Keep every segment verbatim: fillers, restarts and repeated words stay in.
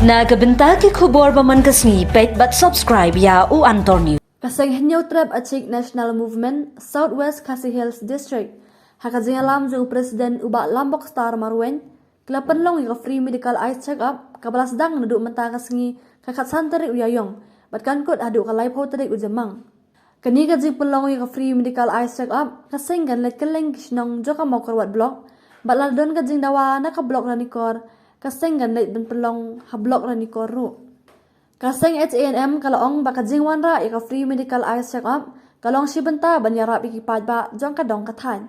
Na ka bynta ki khubor ba man ka sngi, peit bad subscribe ïa u Antor News. Ka seng Hynñiewtrep Achik National Movement, South West Khasi Hills District, ha ka jingïalam jong u President u Bah Lambok Star Marwein, ki la pynlong ïa ka free medical eye check-up, kaba la sdang naduh mynta ka sngi, ka khatsan tarik u Ïaïong, bad kan kut haduh ka laiphew tarik u Jymmang. Kane ka jingpynlong ïa ka free medical eye check-up, ka seng kan leit kylleng ki shnong jong ka Mawkyrwat Block, bad lada don ka jingdawa na ka Block Ranikor, ka seng kan leit ban pynlong ha Block Ranikor ruh. Ka seng H A N M ka la ong ba ka jingwanrah ïa ka free medical eye check-up, ka long shi bynta ban ïarap ïa ki paidbah jong ka dong ka thaiñ.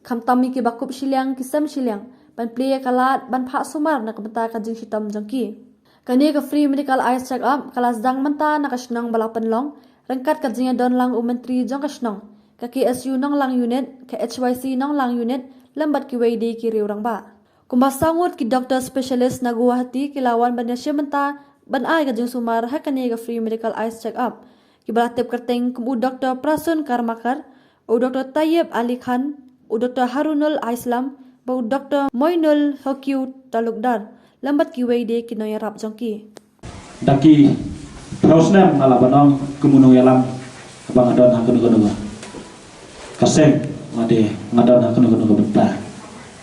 Khamtam ïa kiba kup shiliang ki sem shiliang, ban plie ïa ka lad, ban phah sumar na ka bynta ka jingshitom jong ki. Kane ka free medical eye check-up, ka la sdang mynta na ka shnong ba la pynlong, ryngkat ka jingïadon lang u Myntri jong ka shnong, ka K S U Nonglang Unit, ka H Y C Nonglang Unit, lem bad kiwei de ki riew rangbah. Kumba saw ngut ki doctor specialist na Guwahati ki la wan ban ïashim bynta, ban ai ka jingsumar ha kane ka free medical eye check-up. Kiba la tip kyrteng kum u Doctor Prasun Karmakar, u Doctor Tayyib Ali Khan, u Doctor Harunul Islam, bad u Doctor Moinul Hokiu Talukdar, lem bad kiwei de ki nongïarap jong ki. Da ki phew snem nga la ban ong kum u nongïalam ba nga don ha kano kano ka seng, nga de nga don ha kano kano ka bynta,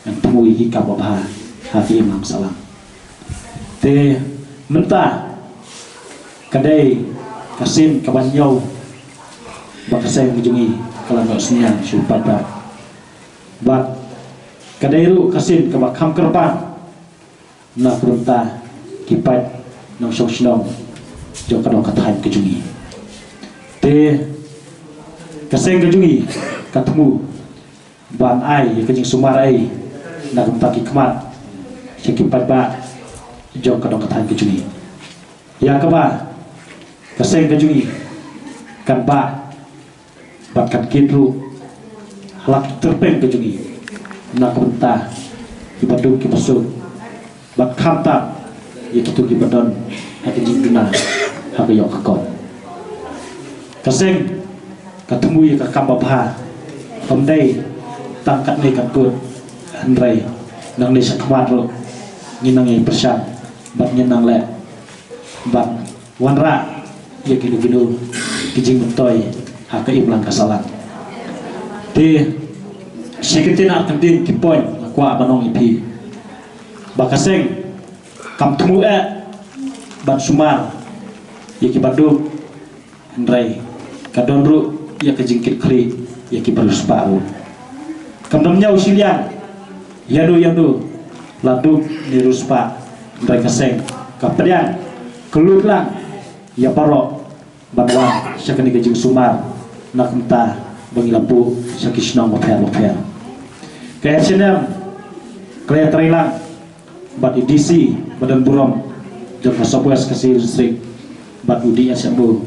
ngan thmu ïa ki kam babha ha ki imlang sahlang. Te mynta ka dei ka sien kaba hynñiew ba ka seng ka jong ngi ka la noh synñiang sha u paidbah. Bad ka dei ruh ka sien kaba kham kyrpang na ka bynta ki paid nongshong shnong jong ka dong ka thaiñ ka jong ngi. Te ka seng ka jong ngi ka thmu ban ai ïa ka jingsumar ei na ka bynta ki khmat sha ki paidbah jong ka dong ka thaiñ ka jong ngi. Ïa kaba ka seng ka jong ngi kan bah bad kan kit ruh ha la ki tyrpeng ka jong ngi na ka bynta kiba duk kiba suk, bad khamtam ïa kito kiba don ha ka jingduna ha ka ïoh ka kot. Ka seng ka thmu ïa ka kam babha, ym dei tang katne ka kut, hynrei nangne shakhmat ruh ngin nang ïai pyrshang bad ngin nang leh ban wanrah ïa kino kino ki jingmyntoi ha ka imlang ka sahlang. Te shi kyntien ar kyntien ki point nga kwah ban ong ïa phi ba ka seng kam thmu eh ban sumar ïa kiba duk, hynrei ka don ruh ïa ka jingkitkhlieh ïa kiba riewspah ruh. Kam don ñiew shiliang ïano ïano, la duk ne riewspah, hynrei ka seng ka pdiang kyllut lang ïa baroh ban wan sha kane ka jingsumar na ka bynta ba ngi la buh sha ki shnong bapher bapher. Ka H A N M ka la ïatreilang bad i D C ba don burom jong ka South West Khasi Hills District bad u D S M O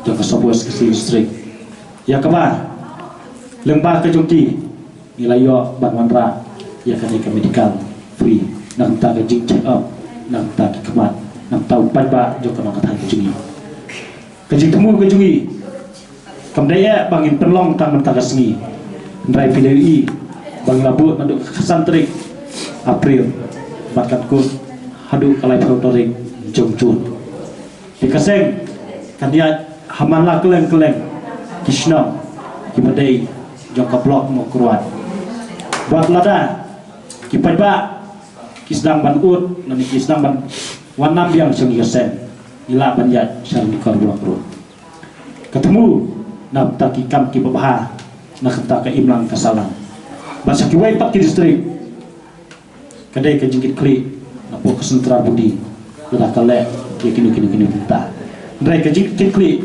jong ka South West Khasi Hills District, ïa kaba lyngba ka jong ki ngi la ïoh ban wanrah ïa kane ka medical free na ka bynta ka jing check up, na ka bynta ki khmat, na ka bynta u paidbah jong ka nong ka thaiñ ka jong ngi. Ka jingthmu ka jong ngi kam dei eh ba ngin pynlong tang mynta ka sngi, hynrei phi la ïohi ba ngi la buh naduh ka khatsan tarik April bad kan kut haduh ka laiphew tarik jong June. Te ka seng kan ïaid ha man la kylleng kylleng ki shnong kiba dei jong ka Block Mawkyrwat. Bad lada ki paidbah ki sdang ban ud lane ki sdang ban wan nam biang sha ngi ka seng, ngi lah ban ïaid sha Ranikor Block ruh. Ka thmu na ka bynta ki kam kiba bha na ka bynta ka imlang ka sahlang. Bad sha kiwei pat ki district ka dei ka jingkitkhlieh na pdeng ka central body lada ka leh ïa kino kino kino ki bynta. Hynrei ka jingkitkhlieh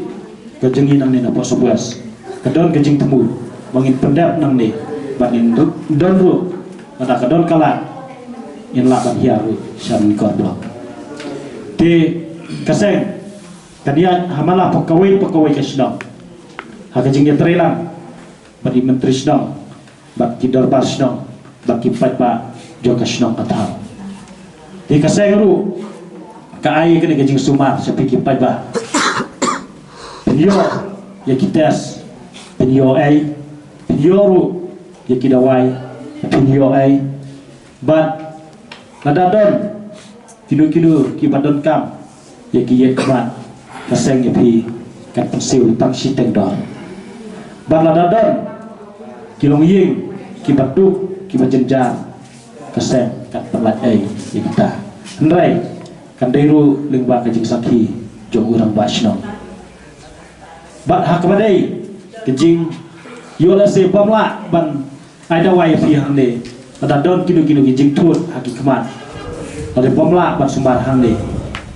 ka jong ngi nangne na pdeng South West ka don ka jingthmu ba ngin pyndep nangne, ba ngin don ruh, lada ka don ka lad, ngin lah ban hiar ruh sha Ranikor Block. Te ka seng kan ïaid ha man la pdeng kawei pa kawei ka shnong ha ka jingïatreilang bad i myntri shnong bad ki dorbar shnong bad ki paidbah jong ka shnong ka thaw. Te ka seng ruh ka ai kane ka jingsumar sha phi ki paidbah. Phin ïoh ïa ki test, phin ïoh ei, phin ïoh ruh ïa ki dawai, phin ïoh ei. Bad lada don kino kino kiba donkam ïa ki ïing khmat, ka seng ïa phi kan pynsiew tang shiteng dor. Bad lada don ki longïing kiba duk kiba jynjar, ka seng kan pynlait ei ïa kita. Hynrei kan dei ruh lyngba ka jingsakhi jong u rangbah shnong. Bad ha kaba dei ka jingïoh lehse bym lah ban ai dawai ïa phi hangne, lada don kino kino ki jingthut ha ki khmat, lada bym lah ban sumar hangne,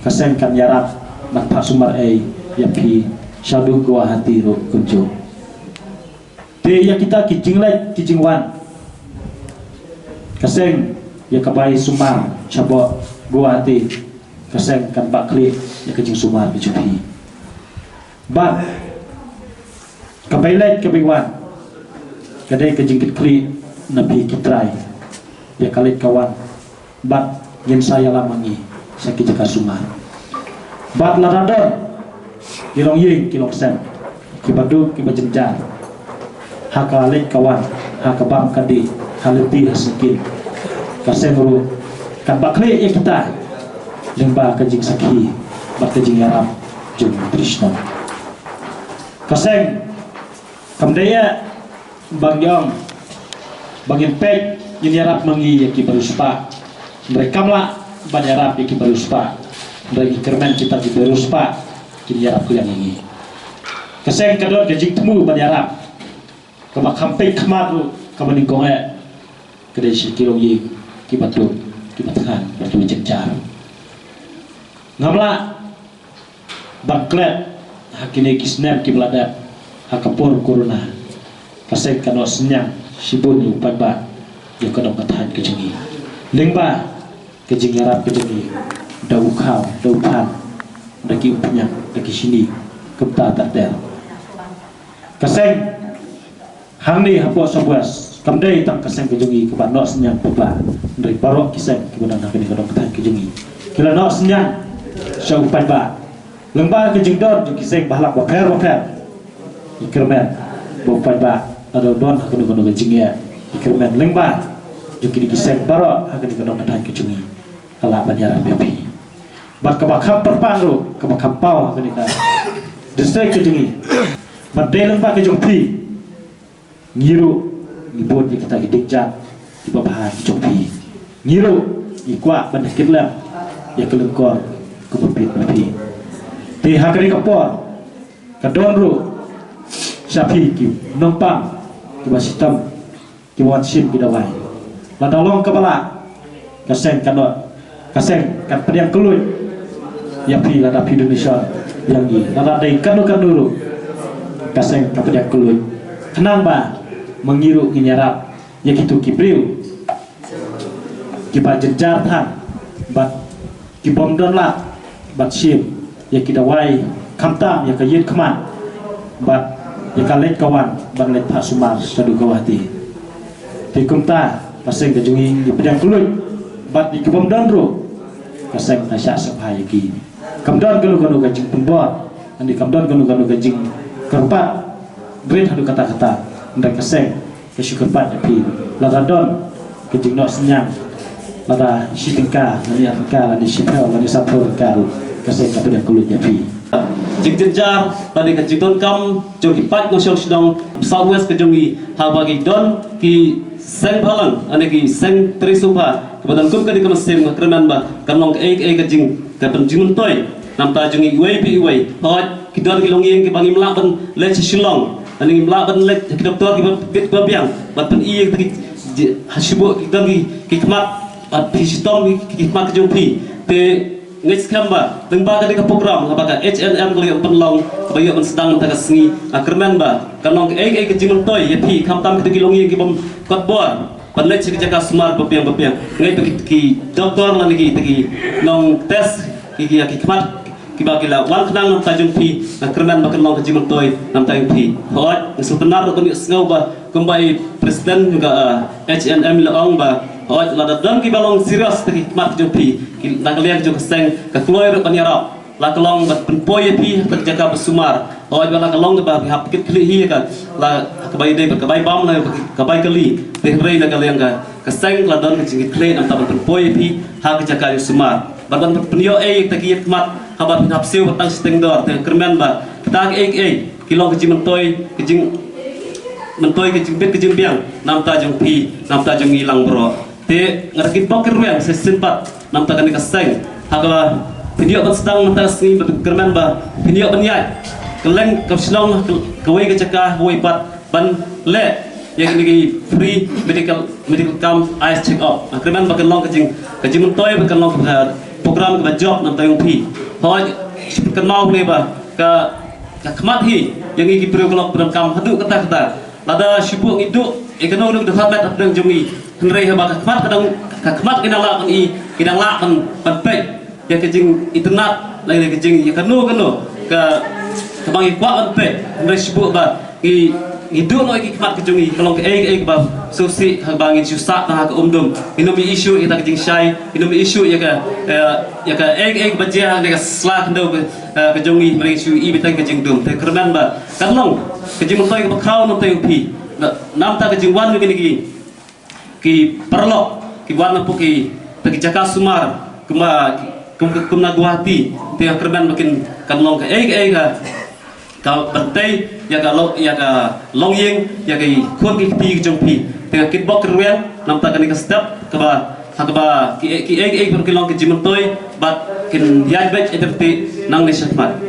ka seng kan ïarap ban phah sumar ei ïa phi shaduh Guwahati ruh kumjuh. Te ïa kita ki jingleit ki jingwan, ka seng ïa ka bai sumar shapoh Guwahati, ka seng kan bah khlieh ïa ka jingsumar ka jong phi. Bad ka bai leit ka bai wan, ka dei ka jingkitkhlieh na phi ki trai ïa ka leit ka wan. Bad ngin sa ïalam ma ngi sha ki jaka sumar. Bad lada don ki longïing ki longsem kiba duk kiba jynjar ha ka leit ka wan, ha ka bam ka dih, ha lynti ha syngkien, ka seng ruh kan bah khlieh ïa kita lyngba ka jingsakhi bad ka jingïarap jong u Myntri Shnong. Ka seng kam dei ïa ba ngi ong ba ngin peit ngin ïarap ma ngi ïa ki bariewspah. Hynrei kam lah ban ïarap ïa ki bariewspah. Hynrei ngi kyrmen kita ki bariewspah kin ïarap kylliang ïa ngi. Ka seng ka don ka jingthmu ban ïarap kaba kham peit khmat ruh kaba nyngkong eh ka dei sha ki longïing kiba duk kiba thngan bad kiba jynjar. Ngam lah ban klet ha kine ki snem kiba la dep ha ka por corona. Ka seng ka noh synñiang shibun ïa u paidbah, ïa ka dong ka thaiñ ka jong ngi lyngba ka jingïarap ka jong ngi da u khaw, da u phan, da ki umphniang, da ki shini, kumta ter ter. Ka seng hangne hapoh Sub West kam dei tang ka seng ka jong ngi kaba noh synñiang paidbah, hynrei baroh ki seng kiba don ha kane ka dong ka thaiñ ka jong ngi ki la noh synñiang sha u paidbah. Lyngba ka jingdon jong ki seng balang bapher bapher, ngi kyrmen ba u paidbah lada u don ha kano kano ka jingeh, ngi kyrmen lyngba jong kine ki seng baroh ha kane ka dong ka thaiñ ka jong ngi ka lah ban ïarap ïa phi. Bad kaba kham pyrpang ruh, kaba kham paw ha kane ka district ka jong ngi, bad dei lyngba ka jong phi, ngi ruh ngi bud ïa kita ki dikjat kiba bha ki jong phi. Ngi ruh ngi kwah ban ïa kit lem ïa ka lyngkor kaba bit na phi. Te ha kane ka por ka don ruh sha phi ki nongpang kiba shitom, kiba wan shim ki dawai. Lada long kaba lah, ka seng ka don, ka seng kan pdiang kylluid ïa phi lada phi donation ïa ngi. Lada dei kano kano ruh, ka seng ka pdiang kylluid. Khnang ba ma ngi ruh ngin ïarap ïa kito ki briew kiba jynjar than bad ki bym don lad ban shim ïa ki dawai, khamtam ïa ka ïit khmat bad ïa ka leit ka wan ban leit phah sumar shaduh Guwahati. Te kumta ka seng ka jong ngi ngi pdiang kylluid bad ïa ki bym don ruh, ka seng ka shah sngewbha ïa ki. Kam don kano kano ka jingpynbor, ani kam don kano kano ka jingkyrpad rit haduh katta katta, hynrei ka seng ka shu kyrpad ïa phi. Lada don ka jingnoh synñiang, lada shi tyngka lane ar tyngka lane shiphew lane sanphew tyngka ruh, ka seng ka pdiang kylluid ïa phi. Jingjynjar lane ka jingdonkam jong ki paid nongshong shnong South West ka jong ngi, haba ki don ki seng bhalang lane ki seng trei sngewbha kiba don kum kane ka mynsiem, nga kyrmen ba kan long kaei kaei ka jing, ka pynjingmyntoi namar jong ngi iwei pa iwei. Hooid, ki don ki longïing kiba ngim lah ban leit sha Shillong, lane ngim lah ban leit ki doktor kiba bit ba biang ban pyni ïa kita ki, ha shibun ki don ki, ki khmat, bad phi shitom ki, ki khmat ki jong phi. Te nga ngeit skhem ba lyngba kane ka program haba ka H N M ka la ïoh pynlong, kaba ïoh pynsdang mynta ka sngi, nga kyrmen ba kan long kaei kaei ka jingmyntoi ïa phi, khamtam kita ki longïing ki bym kot bor ban leit sha ki jaka sumar ba biang ba biang. Nga ngeit ba ki, ki doktor lane ki, ki nong test ki, ki, ki khmat kiba ki la wan khnang namar jong phi, nga kyrmen ba kan long ka jingmyntoi namar jong phi. Hooid, nga sngewtynnat ruh ban ïohsngew ba kumba i president jong ka, ah, H N M i la ong ba hooid, lada don kiba long serious da ki khmat jong phi, ki, na ka liang jong ka seng ka kloi ruh ban ïarap. La ka long ban pynpoi ïa phi ha ka jaka ba sumar. Hooid, ba la ka long kaba phi hap kit khlieh hi ka, la kaba ïadei bad ka bai bam lane ka bai kali. Te hynrei na ka liang ka, ka seng la don ka jingkit khlieh namar ban pynpoi ïa phi ha ka jaka ba sumar. Ban ban pynïoh ei ta ki ïit khmat haba phin hap siew ba tang shiteng dor, te kyrmen ba kita ki ei ei ki long ka jingmyntoi, ka jingmyntoi, ka jingbit ka jingbiang namta jong phi, namta jong ngi lang baroh. Te nga da ki bok ki rwiang sa shisien pat namta kane ka seng. Haba phin ïoh ban sdang namta ka sngi ba kyrmen ba phin ïoh ban ïaid kylleng ka Shillong, kawei ka jaka kawei pat ban leh ïa kine ki free medical, medical camp eye check up. Nga kyrmen ba kan long ka jing, ka jingmyntoi, ba kan long ka program kaba jop namta jong phi. Hooid, shu pynkynmaw ne ba ka, ka khmat hi ïa ngi ki briew ka long pyndonkam haduh katta katta. Lada shu buh ngi duh ïa kano kano ka dkhot met hapdeng jong ngi, hynrei haba ka khmat ka dang, ka khmat ki dang lah ban i, ki dang lah ban, ban peit ïa ka jingitynnad, la ïa ka jing, ïa kano kano ka, kaba ngi kwah ban peit, hynrei shu buh ba ngi, ngi duh noh ïa ki khmat ka jong ngi, ka long kaei kaei kaba sngewsih haba ngin shu sah tang ha ka um dum. Ngin ym ïohi shuh ïa ka jingshai, ngin ym ïohi shuh ïa ka, eh, ïa kaei kaei kaba jia ha ka sla khyndew ka, eh, ka jong ngi, hynrei ngin shu ïohi beit tang ka jingdum. Te kyrmen ba kan long ka jingmyntoi kaba khraw namta jong phi, na, namta ka jingwan jong kine ki ki paralok ki wan na pdeng kita ki jaka sumar, kumba, kum, kumba na Guwahati. Te nga kyrmen ba kin, kan long kaei kaei ka, ka ban tei ïa ka lo-, ïa ka longïing, ïa ki khun ki kti ki jong phi. Te nga kitbok kitrwiang namta kane ka step kaba, ha kaba ki, kiei kiei ki long ka jingmyntoi bad kin ïaid beit ïa ka lynti nangne shakhmat.